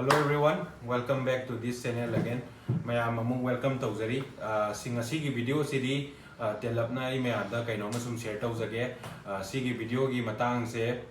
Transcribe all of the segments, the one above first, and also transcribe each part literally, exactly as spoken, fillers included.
Hello everyone, welcome back to this channel again. ꯃꯌꯥꯝ ꯑꯃꯨꯛ welcome ꯇꯧꯖꯔꯤ꯫ ꯑ, ꯁꯤ ꯉꯁꯤꯒꯤ video ꯁꯤꯗꯤ, ꯑ, ꯇꯦꯜꯂꯞꯅ ꯑꯩ ꯃꯌꯥꯝꯗ ꯀꯩꯅꯣꯝꯃ ꯁꯨꯝ share ꯇꯧꯖꯒꯦ꯫ ꯑ, ꯁꯤꯒꯤ video ꯒꯤ ꯃꯇꯥꯡꯁꯦ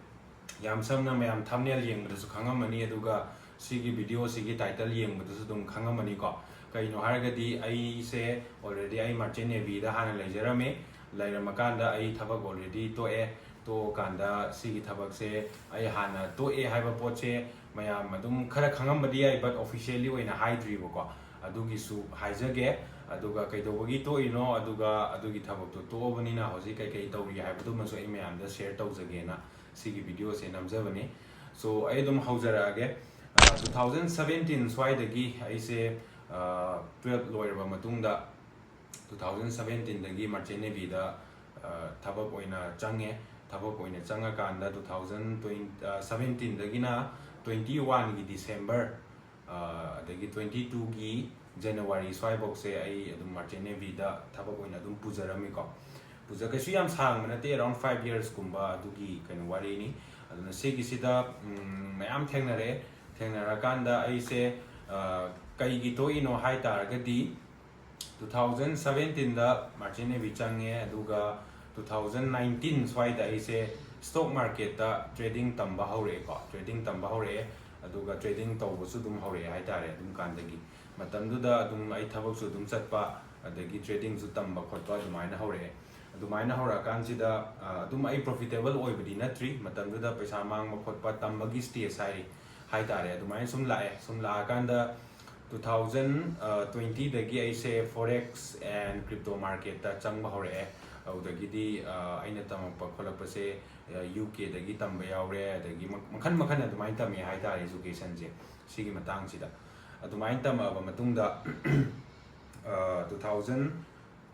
ꯌꯥꯝ ꯁꯝꯅ ꯃꯌꯥꯝ thumbnail ꯌꯦꯡꯕꯗꯁꯨ ꯈꯪꯉꯝꯃꯅꯤ, ꯑꯗꯨꯒ ꯁꯤꯒꯤ video ꯁꯤꯒꯤ title ꯌꯦꯡꯕꯗꯁꯨ ꯑꯗꯨꯝ ꯈꯪꯉꯝꯃꯅꯤꯀꯣ꯫ ꯀꯩꯅꯣ ꯍꯥꯏꯔꯒꯗꯤ ꯑꯩꯁꯦ already ꯑꯩ Merchant Navy ꯗ ꯍꯥꯟꯅ ꯂꯩꯖꯔꯝꯃꯦ꯫ ꯂꯩꯔꯝꯃꯀꯥꯟꯗ ꯑꯩ ꯊꯕꯛ already ꯇꯣꯛꯑꯦ꯫ ꯇꯣꯛꯑꯀꯥꯟꯗ ꯁꯤꯒꯤ ꯊꯕꯛꯁꯦ ꯑꯩ ꯍꯥꯟꯅ ꯇꯣꯛꯑꯦ ꯍꯥꯏꯕ ꯄꯣꯠꯁꯦ ꯃꯌꯥꯝ ꯑꯗꯨꯝ ꯈꯔ ꯈꯪꯉꯝꯕꯗꯤ ꯌꯥꯏ, but officially ꯑꯣꯏꯅ ꯍꯥꯏꯗ꯭ꯔꯤꯕꯀꯣ꯫ ꯑꯗꯨꯒꯤꯁꯨ ꯍꯥꯏꯖꯒꯦ꯫ ꯑꯗꯨꯒ ꯀꯩꯗꯧꯕꯒꯤ ꯇꯣꯛꯏꯅꯣ, ꯑꯗꯨꯒ ꯑꯗꯨꯒꯤ ꯊꯕꯛꯇꯣ ꯇꯣꯛꯑꯕꯅꯤꯅ ꯍꯧꯖꯤꯛ ꯀꯩꯀꯩ ꯇꯧꯔꯤ ꯍꯥꯏꯕꯗꯨꯃꯁꯨ ꯑꯩ ꯃꯌꯥꯝꯗ share ꯇꯧꯖꯒꯦꯅ ꯁꯤꯒꯤ video ꯁꯦ ꯅꯝꯖꯕꯅꯤ꯫ So, ꯑꯩ ꯑꯗꯨꯝ ꯍꯧꯖꯔꯛꯑꯒꯦ꯫ ꯑ, two thousand seventeen ꯁ꯭ꯋꯥꯏꯗꯒꯤ ꯑꯩꯁꯦ, ꯑ, twelve ꯂꯣꯏꯔꯕ ꯃꯇꯨꯡꯗ two thousand seventeen ꯗꯒꯤ Merchant Navy ꯗ, ꯑ, ꯊꯕꯛ ꯑꯣꯏꯅ ꯆꯪꯉꯦ꯫ ꯊꯕꯛ ꯑꯣꯏꯅ ꯆꯪꯉꯀꯥꯟꯗ two thousand twenty, ꯑ, seventeen ꯗꯒꯤꯅ twenty one ꯒꯤ December, ꯑ, ꯑꯗꯒꯤ twenty two ꯒꯤ January ꯁ꯭ꯋꯥꯏꯐꯧꯁꯦ ꯑꯩ ꯑꯗꯨꯝ Merchant Navy ꯗ ꯊꯕꯛ ꯑꯣꯏꯅ ꯑꯗꯨꯝ ꯄꯨꯖꯔꯝꯃꯤꯀꯣ꯫ ꯄꯨꯖ-, ꯀꯩꯁꯨ ꯌꯥꯝ ꯁꯥꯡꯕ ꯅꯠꯇꯦ, around five years ꯀꯨꯝꯕ ꯑꯗꯨꯒꯤ ꯀꯩꯅꯣ ꯋꯥꯔꯤꯅꯤ꯫ ꯑꯗꯨꯅ ꯁꯤꯒꯤꯁꯤꯗ, ꯎꯝ, ꯃꯌꯥꯝ ꯊꯦꯡꯅꯔꯛꯑꯦ꯫ ꯊꯦꯡꯅꯔꯀꯥꯟꯗ ꯑꯩꯁꯦ, ꯑ, ꯀꯩꯒꯤ ꯇꯣꯛꯏꯅꯣ ꯍꯥꯏ ꯇꯥꯔꯒꯗꯤ, two thousand seventeen ꯗ Merchant Navy ꯆꯪꯉꯦ, ꯑꯗꯨꯒ two thousand nineteen ꯁ꯭ꯋꯥꯏꯗ ꯑꯩꯁꯦ stock market ꯇ trading ꯇꯝꯕ ꯍꯧꯔꯛꯑꯦꯀꯣ꯫ Trading ꯇꯝꯕ ꯍꯧꯔꯛꯑꯦ, ꯑꯗꯨꯒ trading ꯇꯧꯕꯁꯨ ꯑꯗꯨꯝ ꯍꯧꯔꯛꯑꯦ ꯍꯥꯏꯇꯥꯔꯦ꯫ ꯑꯗꯨꯝ ꯀꯥꯟꯗꯒꯤ, ꯃꯇꯝꯗꯨꯗ ꯑꯗꯨꯝ ꯑꯩ ꯊꯕꯛꯁꯨ ꯑꯗꯨꯝ ꯆꯠꯄ, ꯑꯗꯒꯤ trading ꯁꯨ ꯇꯝꯕ ꯈꯣꯠꯄ ꯑꯗꯨꯃꯥꯏꯅ ꯍꯧꯔꯛꯑꯦ꯫ ꯑꯗꯨꯃꯥꯏꯅ ꯍꯧꯔꯛꯑꯀꯥꯟꯁꯤꯗ, ꯑ, ꯑꯗꯨꯝ ꯑꯩ profitable ꯑꯣꯏꯕꯗꯤ ꯅꯠꯇ꯭ꯔꯤ꯫ ꯃꯇꯝꯗꯨꯗ ꯄꯩꯁꯥ ꯃꯥꯡꯕ ꯈꯣꯠꯄ ꯇꯝꯕꯒꯤ stage ꯍꯥꯏꯔꯤ, ꯍꯥꯏꯇꯥꯔꯦ꯫ ꯑꯗꯨꯃꯥꯏꯅ ꯁꯨꯝ ꯂꯥꯛꯑꯦ꯫ ꯁꯨꯝ ꯂꯥꯛꯑꯀꯥꯟꯗ two thousand twenty ꯗꯒꯤ ꯑꯩꯁꯦ forex and crypto market ꯇ ꯆꯪꯕ ꯍꯧꯔꯛꯑꯦ꯫ ꯑꯗꯨꯗꯒꯤꯗꯤ, ꯑ, ꯑꯩꯅ ꯇꯝꯃꯛꯄ ꯈꯣꯠꯂꯛꯄꯁꯦ, ꯑ, U K ꯗꯒꯤ ꯇꯝꯕ ꯌꯥꯎꯔꯦ, ꯑꯗꯒꯤ ꯃ-, ꯃꯈꯟ ꯃꯈꯟ ꯑꯗꯨꯃꯥꯏꯅ ꯇꯝꯃꯦ ꯍꯥꯏꯇꯥꯔꯦ education ꯁꯦ ꯁꯤꯒꯤ ꯃꯇꯥꯡꯁꯤꯗ꯫ ꯑꯗꯨꯃꯥꯏꯅ ꯇꯝꯃꯛꯑꯕ ꯃꯇꯨꯡꯗ, ꯑ, two thousand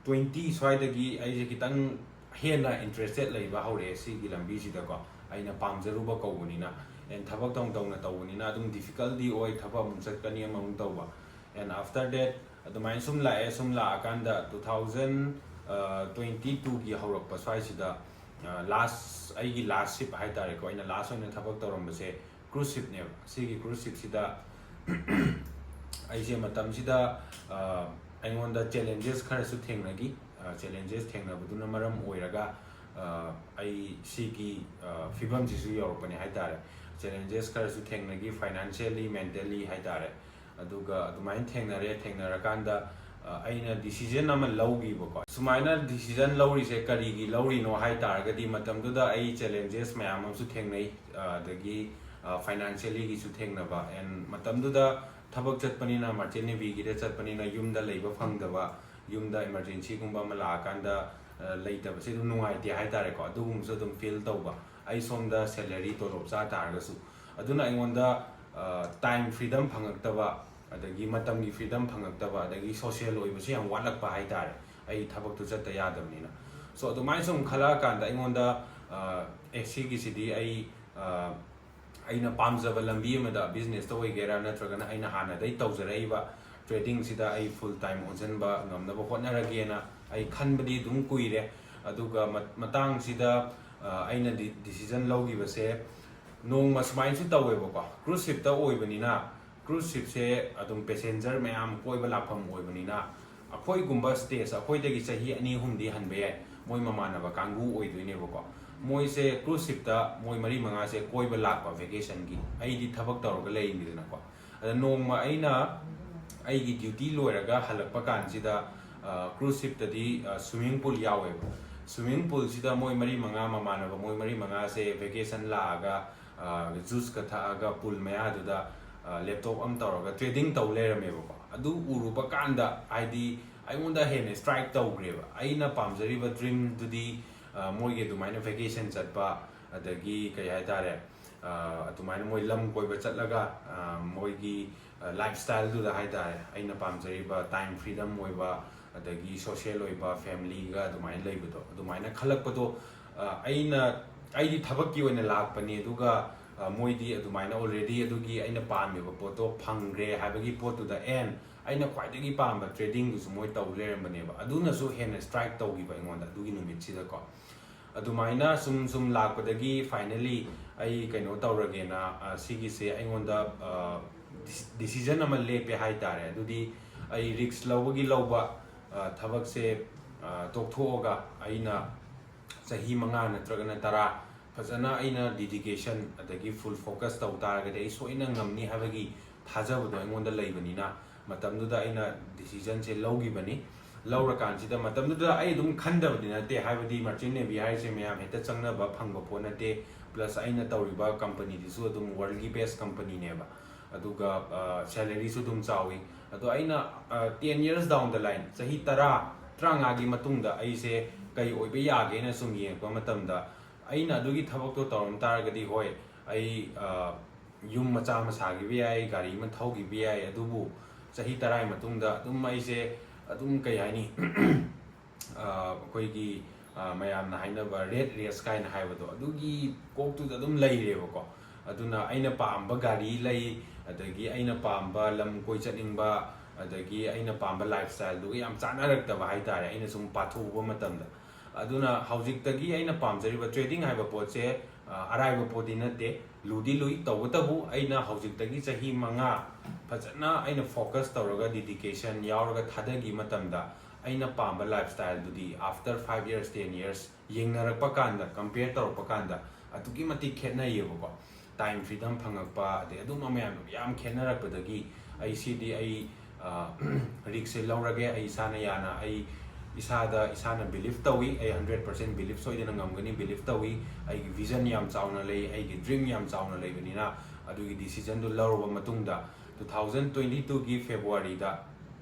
twenty ꯁ꯭ꯋꯥꯏꯗꯒꯤ ꯑꯩꯁꯦ ꯈꯤꯇꯪ ꯍꯦꯟꯅ interested ꯂꯩꯕ ꯍꯧꯔꯛꯑꯦ ꯁꯤꯒꯤ ꯂꯝꯕꯤꯁꯤꯗꯀꯣ꯫ ꯑꯩꯅ ꯄꯥꯝꯖꯔꯨꯕ ꯀꯧꯕꯅꯤꯅ, and ꯊꯕꯛ ꯇꯧ ꯇꯧꯅ ꯇꯧꯕꯅꯤꯅ ꯑꯗꯨꯝ difficult ꯗꯤ ꯑꯣꯏ, ꯊꯕꯛ ꯑꯃꯨꯛ ꯆꯠꯀꯅꯤ, ꯑꯃꯃꯨꯛ ꯇꯧꯕ꯫ And after that, ꯑꯗꯨꯃꯥꯏꯅ ꯁꯨꯝ ꯂꯥꯛꯑꯦ, ꯁꯨꯝ ꯂꯥꯛꯑꯀꯥꯟꯗ two thousand twenty two ꯒꯤ ꯍꯧꯔꯛꯄ ꯁ꯭ꯋꯥꯏꯁꯤꯗ, ꯑ, last, ꯑꯩꯒꯤ last ship ꯍꯥꯏꯇꯥꯔꯦꯀꯣ, ꯑꯩꯅ last ꯑꯣꯏꯅ ꯊꯕꯛ ꯇꯧꯔꯝꯕꯁꯦ cruise shipꯅꯦꯕ꯫ ꯁꯤꯒꯤ cruise shipꯁꯤꯗ ꯑꯩꯁꯦ ꯃꯇꯝꯁꯤꯗ ꯑ, ꯑꯩꯉꯣꯟꯗ challenges ꯈꯔꯁꯨ ꯊꯦꯡꯅꯈꯤ꯫ Challenges ꯊꯦꯡꯅꯕꯗꯨꯅ ꯃꯔꯝ ꯑꯣꯏꯔꯒ ꯑ, ꯑꯩ ꯁꯤꯒꯤ ꯑ, ꯐꯤꯕꯝꯁꯤꯁꯨ ꯌꯧꯔꯛꯄꯅꯦ ꯍꯥꯏꯇꯥꯔꯦ꯫ Challenges ꯈꯔꯁꯨ ꯊꯦꯡꯅꯈꯤ, financially, mentally ꯍꯥꯏꯇꯥꯔꯦ꯫ ꯑꯗꯨꯒ ꯑꯗꯨꯃꯥꯏꯅ ꯊꯦꯡꯅꯔꯦ꯫ ꯊꯦꯡꯅꯔꯀꯥꯟꯗ ꯑ, ꯑꯩꯅ decision ꯑꯃ ꯂꯧꯈꯤꯕꯀꯣ꯫ ꯁꯨꯃꯥꯏꯅ decision ꯂꯧꯔꯤꯁꯦ ꯀꯔꯤꯒꯤ ꯂꯧꯔꯤꯅꯣ ꯍꯥꯏ ꯇꯥꯔꯒꯗꯤ, ꯃꯇꯝꯗꯨꯗ ꯑꯩ challenges ꯃꯌꯥꯝ ꯑꯃꯁꯨ ꯊꯦꯡꯅꯩ꯫ ꯑ, ꯑꯗꯒꯤ ꯑ, financiallyꯒꯤꯁꯨ ꯊꯦꯡꯅꯕ, and ꯃꯇꯝꯗꯨꯗ ꯊꯕꯛ ꯆꯠꯄꯅꯤꯅ, Merchant Navyꯒꯤꯗ ꯆꯠꯄꯅꯤꯅ, ꯌꯨꯝꯗ ꯂꯩꯕ ꯐꯪꯗꯕ, ꯌꯨꯝꯗ emergencyꯒꯨꯝꯕ ꯑꯃ ꯂꯥꯛꯑꯀꯥꯟꯗ ꯑ, ꯂꯩꯇꯕꯁꯦ ꯑꯗꯨꯝ ꯅꯨꯡꯉꯥꯏꯇꯦ ꯍꯥꯏꯇꯥꯔꯦꯀꯣ꯫ ꯑꯗꯨꯒꯨꯝꯕꯁꯨ ꯑꯗꯨꯝ feel ꯇꯧꯕ, ꯑꯩ ꯁꯣꯝꯗ salary, ꯇꯣꯂꯣꯞ ꯆꯥ ꯇꯥꯔꯒꯁꯨ꯫ ꯑꯗꯨꯅ ꯑꯩꯉꯣꯟꯗ ꯑ, time freedom ꯐꯪꯉꯛꯇꯕ, ꯑꯗꯒꯤ ꯃꯇꯝꯒꯤ freedom ꯐꯪꯉꯛꯇꯕ, ꯑꯗꯒꯤ social ꯑꯣꯏꯕꯁꯨ ꯌꯥꯝ ꯋꯥꯠꯂꯛꯄ ꯍꯥꯏꯇꯥꯔꯦ, ꯑꯩ ꯊꯕꯛꯇꯨ ꯆꯠꯇ ꯌꯥꯗꯕꯅꯤꯅ꯫ So ꯑꯗꯨꯃꯥꯏꯅ ꯁꯨꯝ ꯈꯜꯂꯛꯑꯀꯥꯟꯗ ꯑꯩꯉꯣꯟꯗ ꯑ, ꯑꯦ, ꯁꯤꯒꯤꯁꯤꯗꯤ ꯑꯩ ꯑ, ꯑꯩꯅ ꯄꯥꯝꯖꯕ ꯂꯝꯕꯤ ꯑꯃꯗ, businessꯇ ꯑꯣꯏꯒꯦꯔꯥ ꯅꯠꯇ꯭ꯔꯒꯅ ꯑꯩꯅ ꯍꯥꯟꯅꯗꯩ ꯇꯧꯖꯔꯛꯏꯕ tradingꯁꯤꯗ ꯑꯩ full time ꯑꯣꯟꯁꯤꯟꯕ ꯉꯝꯅꯕ ꯍꯣꯠꯅꯔꯒꯦꯅ ꯑꯩ ꯈꯟꯕꯗꯤ ꯑꯗꯨꯝ ꯀꯨꯏꯔꯦ꯫ ꯑꯗꯨꯒ ꯃ-, ꯃꯇꯥꯡꯁꯤꯗ ꯑ, ꯑꯩꯅ ꯗꯤ-, decision ꯂꯧꯈꯤꯕꯁꯦ, ꯅꯣꯡꯃ ꯁꯨꯃꯥꯏꯅꯁꯨ ꯇꯧꯋꯦꯕꯀꯣ, cruise shipꯇ ꯑꯣꯏꯕꯅꯤꯅ, cruise shipꯁꯦ ꯑꯗꯨꯝ passenger ꯃꯌꯥꯝ ꯀꯣꯏꯕ ꯂꯥꯛꯐꯝ ꯑꯣꯏꯕꯅꯤꯅ, ꯑꯩꯈꯣꯏꯒꯨꯝꯕ stage, ꯑꯩꯈꯣꯏꯗꯒꯤ ꯆꯍꯤ ꯑꯅꯤ ꯑꯍꯨꯝꯗꯤ ꯍꯟꯕ ꯌꯥꯏ, ꯃꯣꯏ ꯃꯃꯥꯟꯅꯕ ꯀꯥꯡꯕꯨ ꯑꯣꯏꯗꯣꯏꯅꯦꯕꯀꯣ꯫ ꯃꯣꯏꯁꯦ cruise shipꯇ ꯃꯣꯏ ꯃꯔꯤ ꯃꯉꯥꯁꯦ ꯀꯣꯏꯕ ꯂꯥꯛꯄ vacationꯒꯤ, ꯑꯩꯗꯤ ꯊꯕꯛ ꯇꯧꯔꯒ ꯂꯩꯔꯤꯅꯤꯗꯅꯀꯣ꯫ ꯑꯗ ꯅꯣꯡꯃ ꯑꯩꯅ ꯑꯩꯒꯤ duty ꯂꯣꯏꯔꯒ ꯍꯜꯂꯛꯄ ꯀꯥꯟꯁꯤꯗ, ꯑ, cruise shipꯇꯗꯤ, ꯑ, swimming pool ꯌꯥꯎꯋꯦꯕ꯫ Swimming poolꯁꯤꯗ ꯃꯣꯏ ꯃꯔꯤ ꯃꯉꯥ, ꯃꯃꯥꯟꯅꯕ ꯃꯣꯏ ꯃꯔꯤ ꯃꯉꯥꯁꯦ vacation ꯂꯥꯛꯑꯒ, ꯑ, juiceꯀ ꯊꯛꯑꯒ pool ꯃꯌꯥꯗꯨꯗ, ꯑ, laptop ꯑꯃ ꯇꯧꯔꯒ trading ꯇꯧ ꯂꯩꯔꯝꯃꯦꯕꯀꯣ꯫ ꯑꯗꯨ ꯎꯔꯨꯕ ꯀꯥꯟꯗ, ꯍꯥꯏꯗꯤ, ꯑꯩꯉꯣꯟꯗ ꯍꯦꯟꯅ strike ꯇꯧꯈ꯭ꯔꯦꯕ꯫ ꯑꯩꯅ ꯄꯥꯝꯖꯔꯤꯕ dreamꯗꯨꯗꯤ, ꯑ, ꯃꯣꯏꯒꯤ ꯑꯗꯨꯃꯥꯏꯅ vacation ꯆꯠꯄ, ꯑꯗꯒꯤ ꯀꯩ ꯍꯥꯏꯇꯥꯔꯦ, ꯑ, ꯑꯗꯨꯃꯥꯏꯅ ꯃꯣꯏ ꯂꯝ ꯀꯣꯏꯕ ꯆꯠꯂꯒ, ꯑ, ꯃꯣꯏꯒꯤ, ꯑ, lifestyleꯗꯨꯗ ꯍꯥꯏꯇꯥꯔꯦ, ꯑꯩꯅ ꯄꯥꯝꯖꯔꯤꯕ time freedom ꯑꯣꯏꯕ, ꯑꯗꯒꯤ social ꯑꯣꯏꯕ, familyꯒ ꯑꯗꯨꯃꯥꯏꯅ ꯂꯩꯕꯗꯣ, ꯑꯗꯨꯃꯥꯏꯅ ꯈꯜꯂꯛꯄꯗꯣ, ꯑ, ꯑꯩꯅ, ꯑꯩꯗꯤ ꯊꯕꯛꯀꯤ ꯑꯣꯏꯅ ꯂꯥꯛꯄꯅꯤ, ꯑꯗꯨꯒ, ꯑ, ꯃꯣꯏꯗꯤ ꯑꯗꯨꯃꯥꯏꯅ already ꯑꯗꯨꯒꯤ ꯑꯩꯅ ꯄꯥꯝꯃꯤꯕ ꯄꯣꯠꯇꯣ ꯐꯪꯈ꯭ꯔꯦ ꯍꯥꯏꯕꯒꯤ ꯄꯣꯠꯇꯨꯗ, and ꯑꯩꯅ ꯈ꯭ꯋꯥꯏꯗꯒꯤ ꯄꯥꯝꯕ tradingꯗꯨꯁꯨ ꯃꯣꯏ ꯇꯧ ꯂꯩꯔꯝꯕꯅꯦꯕ꯫ ꯑꯗꯨꯅꯁꯨ ꯍꯦꯟꯅ strike ꯇꯧꯈꯤꯕ ꯑꯩꯉꯣꯟꯗ ꯑꯗꯨꯒꯤ ꯅꯨꯃꯤꯠꯁꯤꯗꯀꯣ꯫ ꯑꯗꯨꯃꯥꯏꯅ ꯁꯨꯝ ꯁꯨꯝ ꯂꯥꯛꯄꯗꯒꯤ finally, ꯑꯩ ꯀꯩꯅꯣ ꯇꯧꯔꯒꯦꯅ, ꯑ, ꯁꯤꯒꯤꯁꯦ ꯑꯩꯉꯣꯟꯗ, ꯑ, ꯗꯤꯁ-, decision ꯑꯃ ꯂꯦꯞꯄꯦ ꯍꯥꯏꯇꯥꯔꯦ꯫ ꯑꯗꯨꯗꯤ ꯑꯩ risk ꯂꯧꯕꯒꯤ ꯂꯧꯕ, ꯑ, ꯊꯕꯛꯁꯦ, ꯑ, ꯇꯣꯛꯊꯣꯛꯑꯒ ꯑꯩꯅ ꯆꯍꯤ ꯃꯉꯥ ꯅꯠꯇ꯭ꯔꯒꯅ ꯇꯔꯥ ꯐꯖꯅ ꯑꯩꯅ dedication ꯑꯗꯒꯤ full focus ꯇꯧ ꯇꯥꯔꯒꯗꯤ ꯑꯩ ꯁꯣꯏꯅ ꯉꯝꯅꯤ ꯍꯥꯏꯕꯒꯤ ꯊꯥꯖꯕꯗꯣ ꯑꯩꯉꯣꯟꯗ ꯂꯩꯕꯅꯤꯅ, ꯃꯇꯝꯗꯨꯗ ꯑꯩꯅ decisionꯁꯦ ꯂꯧꯈꯤꯕꯅꯤ꯫ ꯂꯧꯔꯀꯥꯟꯁꯤꯗ ꯃꯇꯝꯗꯨꯗ ꯑꯩ ꯑꯗꯨꯝ ꯈꯟꯗꯕꯗꯤ ꯅꯠꯇꯦ, ꯍꯥꯏꯕꯗꯤ merchant navy ꯍꯥꯏꯔꯤꯁꯦ ꯃꯌꯥꯝ ꯍꯦꯛꯇ ꯆꯪꯅꯕ ꯐꯪꯕ ꯄꯣꯠ ꯅꯠꯇꯦ, plus ꯑꯩꯅ ꯇꯧꯔꯤꯕ companyꯗꯨꯁꯨ ꯑꯗꯨꯝ worldꯒꯤ best companyꯅꯦꯕ, ꯑꯗꯨꯒ, ꯑ, salaryꯁꯨ ꯑꯗꯨꯝ ꯆꯥꯎꯋꯤ꯫ ꯑꯗꯣ ꯑꯩꯅ, ꯑ, ten years down the line, ꯆꯍꯤ ꯇꯔꯥ, ꯇꯔꯥꯃꯉꯥꯒꯤ ꯃꯇꯨꯡꯗ ꯑꯩꯁꯦ ꯀꯩ ꯑꯣꯏꯕ ꯌꯥꯒꯦꯅ ꯁꯨꯝ ꯌꯦꯡꯉꯛꯄ ꯃꯇꯝꯗ, ꯑꯩꯅ ꯑꯗꯨꯒꯤ ꯊꯕꯛꯇꯣ ꯇꯧꯔꯝ ꯇꯥꯔꯒꯗꯤ, ꯍꯣꯏ, ꯑꯩ, ꯑ, ꯌꯨꯝ ꯃꯆꯥ ꯑꯃ ꯁꯥꯈꯤꯕ ꯌꯥꯏ, ꯒꯥꯔꯤ ꯑꯃ ꯊꯧꯈꯤꯕ ꯌꯥꯏ, ꯑꯗꯨꯕꯨ ꯆꯍꯤ ꯇꯔꯥꯒꯤ ꯃꯇꯨꯡꯗ ꯑꯗꯨꯝ ꯑꯩꯁꯦ ꯑꯗꯨꯝ, ꯀꯩ ꯍꯥꯏꯅꯤ, ꯑ, ꯑꯩꯈꯣꯏꯒꯤ, ꯑ, ꯃꯌꯥꯝꯅ ꯍꯥꯏꯅꯕ rat race ꯀꯥꯏꯅ ꯍꯥꯏꯕꯗꯣ, ꯑꯗꯨꯒꯤ ꯀꯣꯛꯇꯨꯗ ꯑꯗꯨꯝ ꯂꯩꯔꯦꯕꯀꯣ꯫ ꯑꯗꯨꯅ ꯑꯩꯅ ꯄꯥꯝꯕ ꯒꯥꯔꯤ ꯂꯩ, ꯑꯗꯒꯤ ꯑꯩꯅ ꯄꯥꯝꯕ ꯂꯝ ꯀꯣꯏ ꯆꯠꯅꯤꯡꯕ, ꯑꯗꯒꯤ ꯑꯩꯅ ꯄꯥꯝꯕ lifestyleꯗꯨꯒ ꯌꯥꯝ ꯆꯥꯟꯅꯔꯛꯇꯕ ꯍꯥꯏꯇꯥꯔꯦ, ꯑꯩꯅ ꯁꯨꯝ ꯄꯥꯊꯣꯛꯎꯕ ꯃꯇꯝꯗ꯫ ꯑꯗꯨꯅ ꯍꯧꯖꯤꯛꯇꯒꯤ ꯑꯩꯅ ꯄꯥꯝꯖꯔꯤꯕ trading ꯍꯥꯏꯕ ꯄꯣꯠꯁꯦ, ꯑ, ꯑꯔꯥꯏꯕ ꯄꯣꯠꯇꯤ ꯅꯠꯇꯦ, ꯂꯨꯗꯤ ꯂꯨꯏ꯫ ꯇꯧꯕꯇꯕꯨ ꯑꯩꯅ ꯍꯧꯖꯤꯛꯇꯒꯤ ꯆꯍꯤ ꯃꯉꯥ ꯐꯖꯅ ꯑꯩꯅ focus ꯇꯧꯔꯒ dedication ꯌꯥꯎꯔꯒ ꯊꯥꯗꯈꯤ ꯃꯇꯝꯗ, ꯑꯩꯅ ꯄꯥꯝꯕ lifestyleꯗꯨꯗꯤ after five years, ten years ꯌꯦꯡꯅꯔꯛꯄ ꯀꯥꯟꯗ, compare ꯇꯧꯔꯛꯄ ꯀꯥꯟꯗ ꯑꯗꯨꯛꯀꯤ ꯃꯇꯤꯛ ꯈꯦꯠꯅꯩꯌꯦꯕꯀꯣ꯫ Time freedom ꯐꯪꯉꯛꯄ, ꯑꯗꯩ ꯑꯗꯨꯝꯕ ꯃꯌꯥꯝꯗꯣ ꯌꯥꯝ ꯈꯦꯠꯅꯔꯛꯄꯗꯒꯤ ꯑꯩ ꯁꯤꯗꯤ ꯑꯩ, ꯑ, riskꯁꯦ ꯂꯧꯔꯒꯦ, ꯑꯩ ꯏꯁꯥꯅ ꯌꯥꯅ, ꯑꯩ ꯏꯁꯥꯗ ꯏꯁꯥꯅ believe ꯇꯧꯏ, ꯑꯩ hundred percent believe ꯁꯣꯏꯗꯅ ꯉꯝꯒꯅꯤ, believe ꯇꯧꯏ꯫ ꯑꯩꯒꯤ vision ꯌꯥꯝ ꯆꯥꯎꯅ ꯂꯩ, ꯑꯩꯒꯤ dream ꯌꯥꯝ ꯆꯥꯎꯅ ꯂꯩꯕꯅꯤꯅ, ꯑꯗꯨꯒꯤ decisionꯗꯨ ꯂꯧꯔꯕ ꯃꯇꯨꯡꯗ, two thousand twenty twoꯒꯤ Februaryꯗ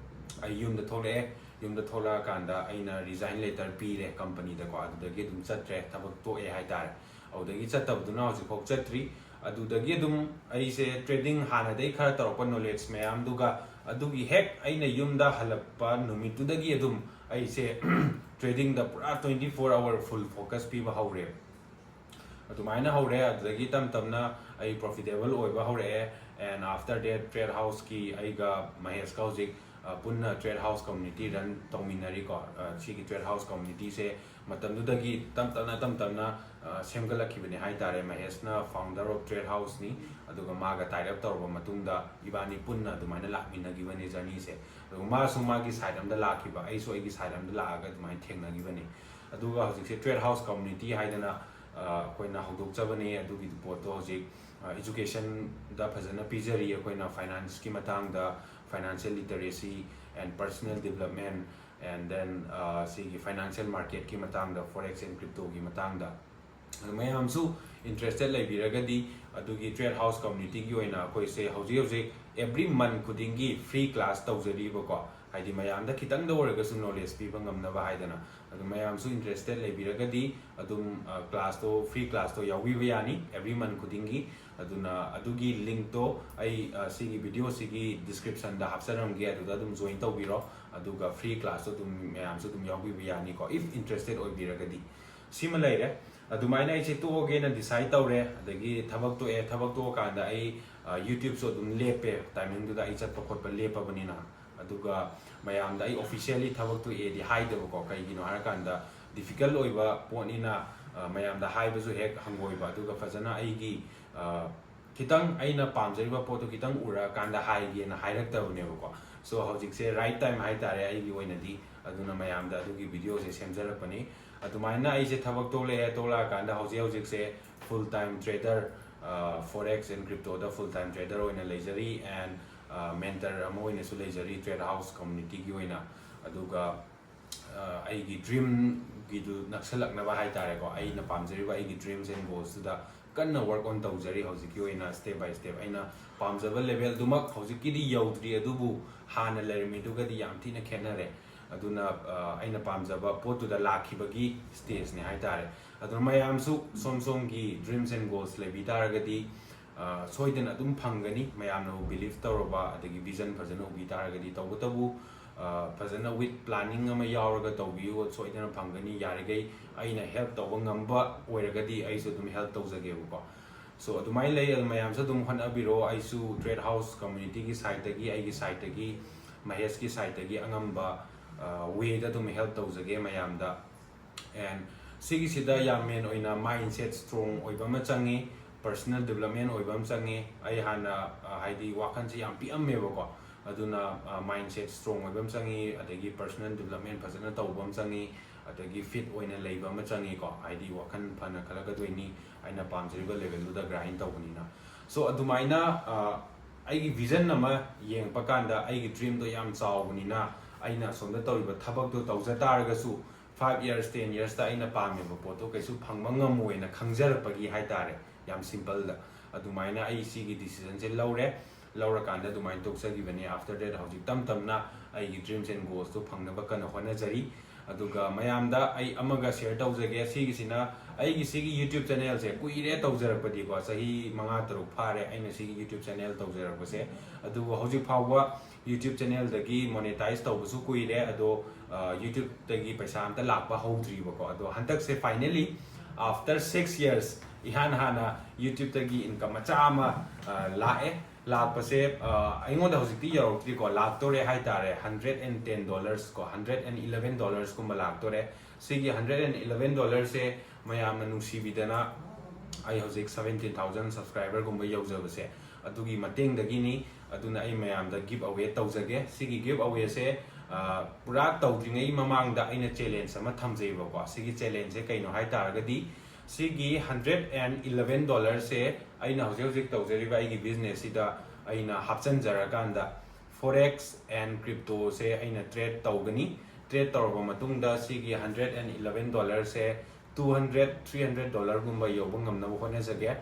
ꯑꯩ ꯌꯨꯝꯗ ꯊꯣꯛꯂꯛꯑꯦ꯫ ꯌꯨꯝꯗ ꯊꯣꯛꯂꯛꯑꯀꯥꯟꯗ ꯑꯩꯅ resign letter ꯄꯤꯔꯦ companyꯗꯀꯣ, ꯑꯗꯨꯗꯒꯤ ꯑꯗꯨꯝ ꯆꯠꯇ꯭ꯔꯦ, ꯊꯕꯛ ꯇꯣꯛꯑꯦ ꯍꯥꯏꯇꯥꯔꯦ꯫ ꯑꯗꯨꯗꯒꯤ ꯆꯠꯇꯕꯗꯨꯅ ꯍꯧꯖꯤꯛꯐꯥꯎ ꯆꯠꯇ꯭ꯔꯤ꯫ ꯑꯗꯨꯗꯒꯤ ꯑꯗꯨꯝ ꯑꯩꯁꯦ trading ꯍꯥꯟꯅꯗꯩ ꯈꯔ ꯇꯧꯔꯛꯄ knowledge ꯃꯌꯥꯝꯗꯨꯒ, ꯑꯗꯨꯒꯤ ꯍꯦꯛ ꯑꯩꯅ ꯌꯨꯝꯗ ꯍꯜꯂꯛꯄ ꯅꯨꯃꯤꯠꯇꯨꯗꯒꯤ ꯑꯗꯨꯝ ꯑꯩꯁꯦ tradingꯗ ꯄꯨꯔꯥ twenty four hour full focus ꯄꯤꯕ ꯍꯧꯔꯦ꯫ ꯑꯗꯨꯃꯥꯏꯅ ꯍꯧꯔꯦ꯫ ꯑꯗꯨꯗꯒꯤ ꯇꯞ ꯇꯞꯅ ꯑꯩ profitable ꯑꯣꯏꯕ ꯍꯧꯔꯛꯑꯦ꯫ And after that, Trade Houseꯀꯤ ꯑꯩꯒ ꯃꯍꯦꯁꯀ ꯍꯧꯖꯤꯛ, ꯑ, ꯄꯨꯟꯅ Trade House Community run ꯇꯧꯃꯤꯟꯅꯔꯤꯀꯣ꯫ ꯑ, ꯁꯤꯒꯤ Trade House Communityꯁꯦ ꯃꯇꯝꯗꯨꯗꯒꯤ ꯇꯞ ꯇꯞꯅ, ꯇꯞ ꯇꯞꯅ, ꯁꯦꯝꯒꯠꯂꯛꯈꯤꯕꯅꯦ ꯍꯥꯏ ꯇꯥꯔꯦ꯫ ꯃꯍꯦꯁꯅ founder of Trade Houseꯅꯤ꯫ ꯑꯗꯨꯒ ꯃꯥꯒ tie up ꯇꯧꯔꯕ ꯃꯇꯨꯡꯗ ꯏꯕꯥꯅꯤ ꯄꯨꯟꯅ ꯑꯗꯨꯃꯥꯏꯅ ꯂꯥꯛꯃꯤꯟꯅꯈꯤꯕꯅꯦ journeyꯁꯦ꯫ ꯑꯗꯨꯒ ꯃꯥꯁꯨ ꯃꯥꯒꯤ side ꯑꯝꯗ ꯂꯥꯛꯈꯤꯕ, ꯑꯩꯁꯨ ꯑꯩꯒꯤ side ꯑꯝꯗ ꯂꯥꯛꯑꯒ ꯑꯗꯨꯃꯥꯏꯅ ꯊꯦꯡꯅꯈꯤꯕꯅꯦ꯫ ꯑꯗꯨꯒ ꯍꯧꯖꯤꯛꯁꯦ Trade House Community ꯍꯥꯏꯗꯅ ꯑꯩꯈꯣꯏꯅ ꯍꯧꯗꯣꯛꯆꯕꯅꯦ꯫ ꯑꯗꯨꯒꯤ ꯄꯣꯠꯇꯣ ꯍꯧꯖꯤꯛ educationꯗ ꯐꯖꯅ ꯄꯤꯖꯔꯤ꯫ ꯑꯩꯈꯣꯏꯅ financeꯀꯤ ꯃꯇꯥꯡꯗ, financial literacy and personal development, and then ꯁꯤꯒꯤ financial marketꯀꯤ ꯃꯇꯥꯡꯗ, forex and cryptoꯒꯤ ꯃꯇꯥꯡꯗ꯫ ꯑꯗꯨ ꯃꯌꯥꯝꯁꯨ interested ꯂꯩꯕꯤꯔꯒꯗꯤ, ꯑꯗꯨꯒꯤ Trade House Communityꯒꯤ ꯑꯣꯏꯅ ꯑꯩꯈꯣꯏꯁꯦ ꯍꯧꯖꯤꯛ ꯍꯧꯖꯤꯛ every month ꯈꯨꯗꯤꯡꯒꯤ free class ꯇꯧꯖꯔꯤꯕꯀꯣ꯫ ꯍꯥꯏꯗꯤ ꯃꯌꯥꯝꯗ ꯈꯤꯇꯪꯗ ꯑꯣꯏꯔꯒꯁꯨ knowledge ꯄꯤꯕ ꯉꯝꯅꯕ ꯍꯥꯏꯗꯅ꯫ ꯑꯗꯨ ꯃꯌꯥꯝꯁꯨ interested ꯂꯩꯕꯤꯔꯒꯗꯤ ꯑꯗꯨꯝ classꯇꯣ, free classꯇꯣ ꯌꯥꯎꯕꯤꯕ ꯌꯥꯅꯤ every month ꯈꯨꯗꯤꯡꯒꯤ꯫ ꯑꯗꯨꯅ ꯑꯗꯨꯒꯤ linkꯇꯣ ꯑꯩ ꯁꯤꯒꯤ videoꯁꯤꯒꯤ descriptionꯗ ꯍꯥꯞꯆꯔꯝꯒꯦ, ꯑꯗꯨꯗ ꯑꯗꯨꯝ join ꯇꯧꯕꯤꯔꯣ꯫ ꯑꯗꯨꯒ free classꯇꯣ ꯑꯗꯨꯝ ꯃꯌꯥꯝꯁꯨ ꯑꯗꯨꯝ ꯌꯥꯎꯕꯤꯕ ꯌꯥꯅꯤꯀꯣ, if interested ꯑꯣꯏꯕꯤꯔꯒꯗꯤ꯫ ꯁꯤꯃ ꯂꯩꯔꯦ꯫ ꯑꯗꯨꯃꯥꯏꯅ ꯑꯩꯁꯦ ꯇꯣꯛꯑꯒꯦꯅ decide ꯇꯧꯔꯦ꯫ ꯑꯗꯒꯤ ꯊꯕꯛ ꯇꯣꯛꯑꯦ꯫ ꯊꯕꯛ ꯇꯣꯛꯑꯀꯥꯟꯗ ꯑꯩ YouTubeꯁꯨ ꯑꯗꯨꯝ ꯂꯦꯞꯄꯦ꯫ Timingꯗꯨꯗ ꯑꯩ ꯆꯠꯄ ꯈꯣꯠꯄ ꯂꯦꯞꯄꯕꯅꯤꯅ꯫ ꯑꯗꯨꯒ ꯃꯌꯥꯝꯗ ꯑꯩ officially ꯊꯕꯛ ꯇꯣꯛꯑꯦꯗꯤ ꯍꯥꯏꯗꯕꯀꯣ꯫ ꯀꯩꯒꯤꯅꯣ ꯍꯥꯏꯔꯀꯥꯟꯗ difficult ꯑꯣꯏꯕ ꯄꯣꯠꯅꯤꯅ ꯃꯌꯥꯝꯗ ꯍꯥꯏꯕꯁꯨ ꯍꯦꯛ ꯍꯪꯒꯣꯏꯕ꯫ ꯑꯗꯨꯒ ꯐꯖꯅ ꯑꯩꯒꯤ ꯈꯤꯇꯪ ꯑꯩꯅ ꯄꯥꯝꯖꯔꯤꯕ ꯄꯣꯠꯇꯣ ꯈꯤꯇꯪ ꯎꯔꯛꯑꯀꯥꯟꯗ ꯍꯥꯏꯒꯦꯅ ꯍꯥꯏꯔꯛꯇꯕꯅꯦꯕꯀꯣ꯫ So ꯍꯧꯖꯤꯛꯁꯦ right time ꯍꯥꯏꯇꯥꯔꯦ ꯑꯩꯒꯤ ꯑꯣꯏꯅꯗꯤ꯫ ꯑꯗꯨꯅ ꯃꯌꯥꯝꯗ ꯑꯗꯨꯒꯤ videoꯁꯦ ꯁꯦꯝꯖꯔꯛꯄꯅꯤ꯫ ꯑꯗꯨꯃꯥꯏꯅ ꯑꯩꯁꯦ ꯊꯕꯛ ꯇꯣꯛꯂꯛꯑꯦ꯫ ꯇꯣꯛꯂꯛꯑꯀꯥꯟꯗ ꯍꯧꯖꯤꯛ ꯍꯧꯖꯤꯛꯁꯦ full time trader, forex and cryptoꯗ full time trader ꯑꯣꯏꯅ ꯂꯩꯖꯔꯤ, and mentor ꯑꯃ ꯑꯣꯏꯅꯁꯨ ꯂꯩꯖꯔꯤ Trade House Communityꯒꯤ ꯑꯣꯏꯅ꯫ ꯑꯗꯨꯒ ꯑꯩꯒꯤ dreamꯒꯤꯗꯨ ꯅꯛꯁꯜꯂꯛꯅꯕ ꯍꯥꯏꯇꯥꯔꯦꯀꯣ, ꯑꯩꯅ ꯄꯥꯝꯖꯔꯤꯕ ꯑꯩꯒꯤ dreams and goalsꯇꯨꯗ ꯀꯟꯅ work on ꯇꯧꯖꯔꯤ꯫ ꯍꯧꯖꯤꯛꯀꯤ ꯑꯣꯏꯅ step by step ꯑꯩꯅ ꯄꯥꯝꯖꯕ levelꯗꯨꯃꯛ ꯍꯧꯖꯤꯛꯀꯤꯗꯤ ꯌꯧꯗ꯭ꯔꯤ, ꯑꯗꯨꯕꯨ ꯍꯥꯟꯅ ꯂꯩꯔꯝꯃꯤꯗꯨꯒꯗꯤ ꯌꯥꯝ ꯊꯤꯅ ꯈꯦꯠꯅꯔꯦ꯫ ꯑꯗꯨꯅ ꯑꯩꯅ ꯄꯥꯝꯖꯕ ꯄꯣꯠꯇꯨꯗ ꯂꯥꯛꯈꯤꯕꯒꯤ stageꯅꯦ ꯍꯥꯏꯇꯥꯔꯦ꯫ ꯑꯗꯨꯅ ꯃꯌꯥꯝꯁꯨ ꯁꯣꯝ ꯁꯣꯝꯒꯤ dreams and goals ꯂꯩꯕꯤ ꯇꯥꯔꯒꯗꯤ ꯁꯣꯏꯗꯅ ꯑꯗꯨꯝ ꯐꯪꯒꯅꯤ꯫ ꯃꯌꯥꯝꯅ believe ꯇꯧꯔꯕ, ꯑꯗꯒꯤ vision ꯐꯖꯅ ꯎꯕꯤ ꯇꯥꯔꯒꯗꯤ꯫ ꯇꯧꯕꯇꯕꯨ ꯐꯖꯅ with planning ꯑꯃ ꯌꯥꯎꯔꯒ ꯇꯧꯕꯤꯌꯨ, ꯁꯣꯏꯗꯅ ꯐꯪꯒꯅꯤ꯫ ꯌꯥꯔꯤꯈꯩ ꯑꯩꯅ help ꯇꯧꯕ ꯉꯝꯕ ꯑꯣꯏꯔꯒꯗꯤ ꯑꯩꯁꯨ ꯑꯗꯨꯝ help ꯇꯧꯖꯒꯦꯕꯀꯣ꯫ So ꯑꯗꯨꯃꯥꯏꯅ ꯂꯩ꯫ ꯑꯗꯨ ꯃꯌꯥꯝꯁꯨ ꯑꯗꯨꯝ ꯍꯣꯠꯅꯕꯤꯔꯣ꯫ ꯑꯩꯁꯨ Trade House Communityꯒꯤ sideꯇꯒꯤ, ꯑꯩꯒꯤ sideꯇꯒꯤ, ꯃꯍꯦꯁꯀꯤ sideꯇꯒꯤ ꯑꯉꯝꯕ wayꯗ ꯑꯗꯨꯝ help ꯇꯧꯖꯒꯦ ꯃꯌꯥꯝꯗ꯫ And ꯁꯤꯒꯤꯁꯤꯗ ꯌꯥꯝ ꯃꯦꯟ ꯑꯣꯏꯅ ꯃꯥꯏꯟꯁꯦꯠ ꯁ꯭ꯇ꯭ꯔꯣꯡ ꯑꯣꯏꯕ ꯑꯃ ꯆꯪꯉꯤ, ꯄꯔꯁꯅꯦꯜ ꯗꯤꯕꯂꯞꯃꯦꯟ ꯑꯣꯏꯕ ꯑꯃ ꯆꯪꯉꯤ꯫ ꯑꯩ ꯍꯥꯟꯅ ꯑ, ꯍꯥꯏꯗꯤ ꯋꯥꯈꯜꯁꯦ ꯌꯥꯝ ꯄꯤꯛꯑꯝꯃꯦꯕꯀꯣ, ꯑꯗꯨꯅ ꯃꯥꯏꯟꯁꯦꯠ ꯁ꯭ꯇ꯭ꯔꯣꯡ ꯑꯣꯏꯕ ꯑꯃ ꯆꯪꯉꯤ, ꯑꯗꯒꯤ ꯄꯔꯁꯅꯦꯜ ꯗꯤꯕꯂꯞꯃꯦꯟ ꯐꯖꯅ ꯇꯧꯕ ꯑꯃ ꯆꯪꯉꯤ, ꯑꯗꯒꯤ ꯐꯤꯠ ꯑꯣꯏꯅ ꯂꯩꯕ ꯑꯃ ꯆꯪꯉꯤꯀꯣ, ꯍꯥꯏꯗꯤ ꯋꯥꯈꯜ ꯐꯅ ꯈꯜꯂꯛꯀꯗꯣꯏꯅꯤ ꯑꯩꯅ ꯄꯥꯝꯖꯔꯤꯕ ꯂꯦꯚꯦꯜꯗꯨꯗ ꯒ꯭ꯔꯥꯏꯟ ꯇꯧꯕꯅꯤꯅ꯫ ꯁꯣ ꯑꯗꯨꯃꯥꯏꯅ ꯑ, ꯑꯩꯒꯤ ꯚꯤꯖꯟ ꯑꯃ ꯌꯦꯡꯉꯛꯄ ꯀꯥꯟꯗ ꯑꯩꯒꯤ ꯗ꯭ꯔꯤꯝꯗꯣ ꯌꯥꯝ ꯆꯥꯎꯕꯅꯤꯅ ꯑꯩꯅ ꯑꯁꯣꯝꯗ ꯇꯧꯔꯤꯕ ꯊꯕꯛꯇꯣ ꯇꯧꯖ ꯇꯥꯔꯒꯁꯨ five years, ten yearsꯇ ꯑꯩꯅ ꯄꯥꯝꯃꯤꯕ ꯄꯣꯠꯇꯣ ꯀꯩꯁꯨ ꯐꯪꯕ ꯉꯝꯃꯣꯏꯅ ꯈꯪꯖꯔꯛꯄꯒꯤ ꯍꯥꯏꯇꯥꯔꯦ, ꯌꯥꯝ ꯁꯤꯝꯄꯜꯗ꯫ ꯑꯗꯨꯃꯥꯏꯅ ꯑꯩ ꯁꯤꯒꯤ ꯗꯤꯁꯤꯖꯟꯁꯦ ꯂꯧꯔꯦ꯫ ꯂꯧꯔꯀꯥꯟꯗ ꯑꯗꯨꯃꯥꯏꯅ ꯇꯣꯛꯆꯈꯤꯕꯅꯦ꯫ After that ꯍꯧꯖꯤꯛ ꯇꯞ ꯇꯞꯅ ꯑꯩꯒꯤ dreams and goalsꯇꯣ ꯐꯪꯅꯕ ꯀꯟꯅ ꯍꯣꯠꯅꯖꯔꯤ꯫ ꯑꯗꯨꯒ ꯃꯌꯥꯝꯗ ꯑꯩ ꯑꯃꯒ ꯁꯤꯌꯔ ꯇꯧꯖꯒꯦ꯫ ꯁꯤꯒꯤꯁꯤꯅ ꯑꯩꯒꯤ ꯁꯤꯒꯤ YouTube channelꯁꯦ ꯀꯨꯏꯔꯦ ꯇꯧꯖꯔꯛꯄꯗꯤꯀꯣ, ꯆꯍꯤ ꯃꯉꯥ ꯇꯔꯨꯛ ꯐꯥꯔꯦ ꯑꯩꯅ ꯁꯤꯒꯤ YouTube channel ꯇꯧꯖꯔꯛꯄꯁꯦ꯫ ꯑꯗꯨꯕꯨ ꯍꯧꯖꯤꯛ ꯐꯥꯎꯕ YouTube channelꯗꯒꯤ ꯃꯣꯅꯦꯇꯥꯏꯁ ꯇꯧꯕꯁꯨ ꯀꯨꯏꯔꯦ, ꯑꯗꯣ ꯑ, YouTubeꯇꯒꯤ ꯄꯩꯁꯥ ꯑꯝꯇ ꯂꯥꯛꯄ ꯍꯧꯗ꯭ꯔꯤꯕꯀꯣ꯫ ꯑꯗꯣ ꯍꯟꯗꯛꯁꯦ finally after six years ꯏꯍꯥꯟ ꯍꯥꯟꯅ YouTubeꯇꯒꯤ income ꯃꯆꯥ ꯑꯃ ꯑ, ꯂꯥꯛꯑꯦ꯫ ꯂꯥꯛꯄꯁꯦ ꯑ, ꯑꯩꯉꯣꯟꯗ ꯍꯧꯖꯤꯛꯇꯤ ꯌꯧꯔꯛꯇ꯭ꯔꯤꯀꯣ, ꯂꯥꯛꯇꯣꯔꯦ ꯍꯥꯏꯇꯥꯔꯦ꯫ Hundred and ten dollars ꯀꯣ, hundred and eleven dollarsꯀꯨꯝꯕ ꯂꯥꯛꯇꯣꯔꯦ꯫ ꯁꯤꯒꯤ hundred and eleven dollarꯁꯦ ꯃꯌꯥꯝꯅ ꯅꯨꯡꯁꯤꯕꯤꯗꯅ ꯑꯩ ꯍꯧꯖꯤꯛ seventeen thousand subscriberꯒꯨꯝꯕ ꯌꯧꯖꯕꯁꯦ ꯑꯗꯨꯒꯤ ꯃꯇꯦꯡꯗꯒꯤꯅꯤ꯫ ꯑꯗꯨꯅ ꯑꯩ ꯃꯌꯥꯝꯗ give away ꯇꯧꯖꯒꯦ꯫ ꯁꯤꯒꯤ give awayꯁꯦ ꯑ, ꯄꯨꯔꯥ ꯇꯧꯗ꯭ꯔꯤꯉꯩ ꯃꯃꯥꯡꯗ ꯑꯩꯅ challenge ꯑꯃ ꯊꯝꯖꯩꯕꯀꯣ꯫ ꯁꯤꯒꯤ challengeꯁꯦ ꯀꯩꯅꯣ ꯍꯥꯏ ꯇꯥꯔꯒꯗꯤ, ꯁꯤꯒꯤ hundred and eleven dollarꯁꯦ ꯑꯩꯅ ꯍꯧꯖꯤꯛ ꯍꯧꯖꯤꯛ ꯇꯧꯖꯔꯤꯕ ꯑꯩꯒꯤ businessꯁꯤꯗ ꯑꯩꯅ ꯍꯥꯞꯆꯤꯟꯖꯔꯀꯥꯟꯗ forex and cryptoꯁꯦ ꯑꯩꯅ trade ꯇꯧꯒꯅꯤ꯫ Trade ꯇꯧꯔꯕ ꯃꯇꯨꯡꯗ ꯁꯤꯒꯤ hundred and eleven dollarꯁꯦ two hundred, three hundred dollarꯒꯨꯝꯕ ꯌꯧꯕ ꯉꯝꯅꯕ ꯍꯣꯠꯅꯖꯒꯦ꯫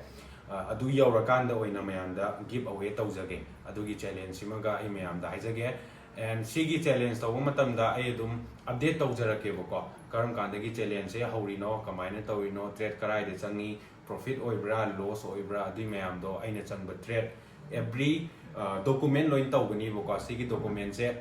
ꯑ, ꯑꯗꯨ ꯌꯧꯔꯀꯥꯟꯗ ꯑꯣꯏꯅ ꯃꯌꯥꯝꯗ give away ꯇꯧꯖꯒꯦ꯫ ꯑꯗꯨꯒꯤ challengeꯁꯤꯃꯒ ꯑꯩ ꯃꯌꯥꯝꯗ ꯍꯥꯏꯖꯒꯦ꯫ And ꯁꯤꯒꯤ challenge ꯇꯧꯕ ꯃꯇꯝꯗ ꯑꯩ ꯑꯗꯨꯝ update ꯇꯧꯖꯔꯛꯀꯦꯕꯀꯣ, ꯀꯔꯝ ꯀꯥꯟꯗꯒꯤ challengeꯁꯦ ꯍꯧꯔꯤꯅꯣ, ꯀꯃꯥꯏꯅ ꯇꯧꯔꯤꯅꯣ, trade ꯀꯗꯥꯏꯗ ꯆꯪꯉꯤ, profit ꯑꯣꯏꯕ꯭ꯔꯥ, loss ꯑꯣꯏꯕ꯭ꯔꯥ, ꯑꯗꯨꯏ ꯃꯌꯥꯝꯗꯣ ꯑꯩꯅ ꯆꯪꯕ trade every ꯑ, document ꯂꯣꯏꯅ ꯇꯧꯒꯅꯤꯕꯀꯣ꯫ ꯁꯤꯒꯤ documentꯁꯦ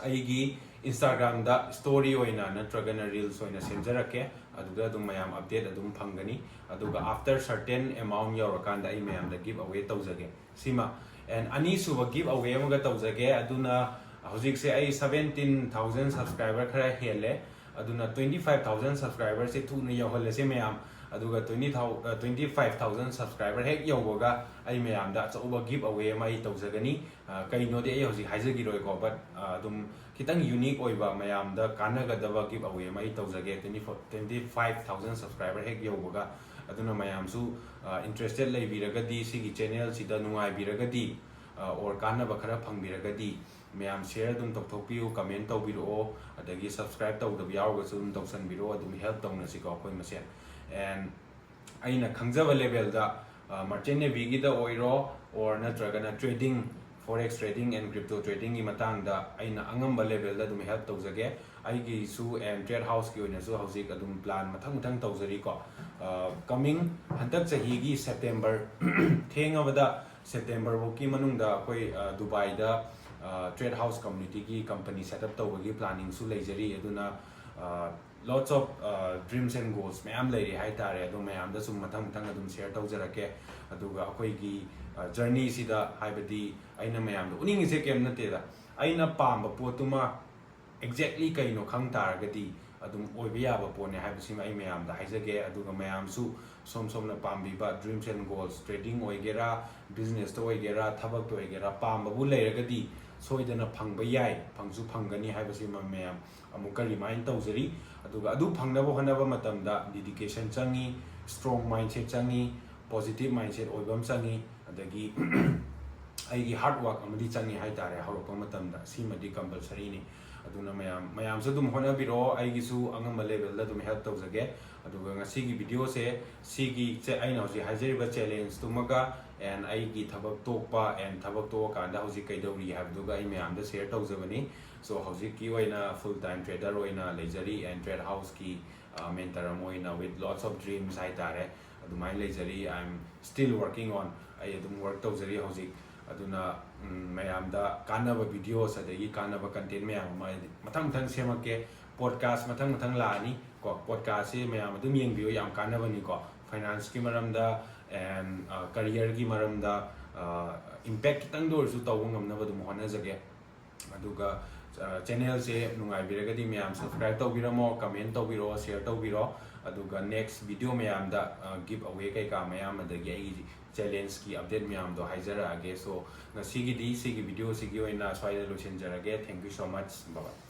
ꯑꯩꯒꯤ Instagramꯗ story ꯑꯣꯏꯅ ꯅꯠꯇ꯭ꯔꯒꯅ reels ꯑꯣꯏꯅ ꯁꯦꯝꯖꯔꯛꯀꯦ꯫ ꯑꯗꯨꯗ ꯑꯗꯨꯝ ꯃꯌꯥꯝ update ꯑꯗꯨꯝ ꯐꯪꯒꯅꯤ꯫ ꯑꯗꯨꯒ after certain amount ꯌꯧꯔꯀꯥꯟꯗ ꯑꯩ ꯃꯌꯥꯝꯗ give away ꯇꯧꯖꯒꯦ꯫ ꯁꯤꯃ꯫ And ꯑꯅꯤꯁꯨꯕ give away ꯑꯃꯒ ꯇꯧꯖꯒꯦ꯫ ꯑꯗꯨꯅ ꯍꯧꯖꯤꯛꯁꯦ ꯑꯩ seventeen thousand subscriber ꯈꯔ ꯍꯦꯜꯂꯦ꯫ ꯑꯗꯨꯅ twenty five thousand subscriberꯁꯦ ꯊꯨꯅ ꯌꯧꯍꯜꯂꯁꯦ ꯃꯌꯥꯝ꯫ ꯑꯗꯨꯒ twenty thousand twenty five thousand subscriber ꯍꯦꯛ ꯌꯧꯕꯒ ꯑꯩ ꯃꯌꯥꯝꯗ ꯑꯆꯧꯕ give away ꯑꯃ ꯑꯩ ꯇꯧꯖꯒꯅꯤ꯫ ꯀꯩꯅꯣꯗꯤ ꯑꯩ ꯍꯧꯖꯤꯛ ꯍꯥꯏꯖꯈꯤꯔꯣꯏꯀꯣ, but ꯑꯗꯨꯝ ꯈꯤꯇꯪ unique ꯑꯣꯏꯕ, ꯃꯌꯥꯝꯗ ꯀꯥꯟꯅꯒꯗꯕ give away ꯑꯃ ꯑꯩ ꯇꯧꯖꯒꯦ twenty twenty five thousand subscriber ꯍꯦꯛ ꯌꯧꯕꯒ꯫ ꯑꯗꯨꯅ ꯃꯌꯥꯝꯁꯨ interested ꯂꯩꯕꯤꯔꯒꯗꯤ, ꯁꯤꯒꯤ channelꯁꯤꯗ ꯅꯨꯡꯉꯥꯏꯕꯤꯔꯒꯗꯤ, or ꯀꯥꯟꯅꯕ ꯈꯔ ꯐꯪꯕꯤꯔꯒꯗꯤ, ꯃꯌꯥꯝ share ꯑꯗꯨꯝ ꯇꯧꯊꯣꯛꯄꯤꯌꯨ, comment ꯇꯧꯕꯤꯔꯛꯑꯣ, ꯑꯗꯒꯤ subscribe ꯇꯧꯗꯕ ꯌꯥꯎꯔꯒꯁꯨ ꯑꯗꯨꯝ ꯇꯧꯁꯟꯕꯤꯔꯛꯑꯣ꯫ ꯑꯗꯨꯝ help ꯇꯧꯅꯁꯤꯀꯣ ꯑꯩꯈꯣꯏ ꯃꯁꯦꯟ꯫ And ꯑꯩꯅ ꯈꯪꯖꯕ levelꯗ, Merchant Navyꯒꯤꯗ ꯑꯣꯏꯔꯣ, or ꯅꯠꯇ꯭ꯔꯒꯅ trading, forex trading and crypto tradingꯒꯤ ꯃꯇꯥꯡꯗ ꯑꯩꯅ ꯑꯉꯝꯕ levelꯗ ꯑꯗꯨꯝ help ꯇꯧꯖꯒꯦ꯫ ꯑꯩꯒꯤꯁꯨ and Trade Houseꯀꯤ ꯑꯣꯏꯅꯁꯨ ꯍꯧꯖꯤꯛ ꯑꯗꯨꯝ plan ꯃꯊꯪ ꯃꯊꯪ ꯇꯧꯖꯔꯤꯀꯣ꯫ Coming ꯍꯟꯗꯛ ꯆꯍꯤꯒꯤ September, ꯊꯦꯡꯉꯕꯗ September ꯐꯥꯎꯒꯤ ꯃꯅꯨꯡꯗ ꯑꯩꯈꯣꯏ ꯗꯨꯕꯥꯏꯗ Trade House communityꯒꯤ company set up ꯇꯧꯕꯒꯤ planningꯁꯨ ꯂꯩꯖꯔꯤ꯫ ꯑꯗꯨꯅ lots of dreams and goals ꯃꯌꯥꯝ ꯂꯩꯔꯤ ꯍꯥꯏꯇꯥꯔꯦ꯫ ꯑꯗꯣ ꯃꯌꯥꯝꯗ ꯁꯨꯝ ꯃꯊꯪ ꯃꯊꯪ ꯑꯗꯨꯝ share ꯇꯧꯖꯔꯛꯀꯦ꯫ ꯑꯗꯨꯒ ꯑꯩꯈꯣꯏꯒꯤ journeyꯁꯤꯗ, ꯍꯥꯏꯕꯗꯤ ꯑꯩꯅ ꯃꯌꯥꯝꯗ ꯎꯠꯅꯤꯡꯉꯤꯁꯦ ꯀꯩꯝ ꯅꯠꯇꯦꯗ, ꯑꯩꯅ ꯄꯥꯝꯕ ꯄꯣꯠꯇꯨꯃ exactly ꯀꯩꯅꯣ ꯈꯪ ꯇꯥꯔꯒꯗꯤ ꯑꯗꯨꯝ ꯑꯣꯏꯕ ꯌꯥꯕ ꯄꯣꯠꯅꯦ ꯍꯥꯏꯕꯁꯤꯃ ꯑꯩ ꯃꯌꯥꯝꯗ ꯍꯥꯏꯖꯒꯦ꯫ ꯑꯗꯨꯒ ꯃꯌꯥꯝꯁꯨ ꯁꯣꯝ ꯁꯣꯝꯅ ꯄꯥꯝꯕꯤꯕ dreams and goals, trading ꯑꯣꯏꯒꯦꯔꯥ, businessꯇ ꯑꯣꯏꯒꯦꯔꯥ, ꯊꯕꯛꯇ ꯑꯣꯏꯒꯦꯔꯥ, ꯄꯥꯝꯕꯕꯨ ꯂꯩꯔꯒꯗꯤ ꯁꯣꯏꯗꯅ ꯐꯪꯕ ꯌꯥꯏ, ꯐꯪꯁꯨ ꯐꯪꯒꯅꯤ ꯍꯥꯏꯕꯁꯤꯃ ꯃꯌꯥꯝ ꯑꯃꯨꯛꯀ remind ꯇꯧꯖꯔꯤ꯫ ꯑꯗꯨꯒ ꯑꯗꯨ ꯐꯪꯅꯕ ꯍꯣꯠꯅꯕ ꯃꯇꯝꯗ dedication ꯆꯪꯉꯤ, strong mindset ꯆꯪꯉꯤ, positive mindset ꯑꯣꯏꯕ ꯑꯃ ꯆꯪꯉꯤ, ꯑꯗꯒꯤ ꯑꯩꯒꯤ hard work ꯑꯃꯗꯤ ꯆꯪꯉꯤ ꯍꯥꯏꯇꯥꯔꯦ ꯍꯧꯔꯛꯄ ꯃꯇꯝꯗ꯫ ꯁꯤꯃꯗꯤ compulsoryꯅꯤ꯫ ꯑꯗꯨꯅ ꯃꯌꯥꯝ, ꯃꯌꯥꯝꯁꯨ ꯑꯗꯨꯝ ꯍꯣꯠꯅꯕꯤꯔꯛꯑꯣ, ꯑꯩꯒꯤꯁꯨ ꯑꯉꯝꯕ levelꯗ ꯑꯗꯨꯝ help ꯇꯧꯖꯒꯦ꯫ ꯑꯗꯨꯒ ꯉꯁꯤꯒꯤ videoꯁꯦ, ꯁꯤꯒꯤ ꯆꯦ-, ꯑꯩꯅ ꯍꯧꯖꯤꯛ ꯍꯥꯏꯖꯔꯤꯕ challengeꯇꯨꯃꯒ and ꯑꯩꯒꯤ ꯊꯕꯛ ꯇꯣꯛꯄ and ꯊꯕꯛ ꯇꯣꯛꯑꯀꯥꯟꯗ ꯍꯧꯖꯤꯛ ꯀꯩꯗꯧꯔꯤ ꯍꯥꯏꯕꯗꯨꯒ ꯑꯩ ꯃꯌꯥꯝꯗ share ꯇꯧꯖꯕꯅꯤ꯫ So ꯍꯧꯖꯤꯛꯀꯤ ꯑꯣꯏꯅ full time trader ꯑꯣꯏꯅ ꯂꯩꯖꯔꯤ and Trade Houseꯀꯤ mentor ꯑꯃ ꯑꯣꯏꯅ with lots of dreams ꯍꯥꯏꯇꯥꯔꯦ, ꯑꯗꯨꯃꯥꯏꯅ ꯂꯩꯖꯔꯤ꯫ I am still working on, ꯑꯩ ꯑꯗꯨꯝ work ꯇꯧꯖꯔꯤ ꯍꯧꯖꯤꯛ꯫ ꯑꯗꯨꯅ ꯃꯌꯥꯝꯗ ꯀꯥꯟꯅꯕ videos ꯑꯗꯒꯤ ꯀꯥꯟꯅꯕ content ꯃꯌꯥꯝ ꯑꯃ ꯃꯊꯪ ꯃꯊꯪ ꯁꯦꯝꯃꯛꯀꯦ꯫ Podcast ꯃꯊꯪ ꯃꯊꯪ ꯂꯥꯛꯑꯅꯤ ꯀꯣ꯫ Podcastꯁꯦ ꯃꯌꯥꯝ ꯑꯗꯨꯝ ꯌꯦꯡꯕꯤꯌꯨ, ꯌꯥꯝ ꯀꯥꯟꯅꯕꯅꯤꯀꯣ꯫ Financeꯀꯤ ꯃꯔꯝꯗ and careerꯒꯤ ꯃꯔꯝꯗ impact ꯈꯤꯇꯪꯗ ꯑꯣꯏꯔꯁꯨ ꯇꯧꯕ ꯉꯝꯅꯕ ꯑꯗꯨꯝ ꯍꯣꯠꯅꯖꯒꯦ꯫ ꯑꯗꯨꯒ ꯆꯦꯅꯦꯜꯁꯦ ꯅꯨꯡꯉꯥꯏꯕꯤꯔꯒꯗꯤ ꯃꯌꯥꯝ subscribe ꯇꯧꯕꯤꯔꯝꯃꯣ, comment ꯇꯧꯕꯤꯔꯣ, share ꯇꯧꯕꯤꯔꯣ꯫ ꯑꯗꯨꯒ next video ꯃꯌꯥꯝꯗ ꯒꯤꯞ ꯑꯋꯦ ꯀꯩꯀꯥ ꯃꯌꯥꯝ, ꯑꯗꯒꯤ ꯑꯩꯒꯤ ꯆꯦꯂꯦꯟꯖꯀꯤ update ꯃꯌꯥꯝꯗꯣ ꯍꯥꯏꯖꯔꯛꯑꯒꯦ꯫ So ꯉꯁꯤꯒꯤꯗꯤ ꯁꯤꯒꯤ videoꯁꯤꯒꯤ ꯑꯣꯏꯅ ꯁ꯭ꯋꯥꯏꯗ ꯂꯣꯏꯁꯤꯟꯖꯔꯒꯦ꯫ Thank you so much. Bye bye.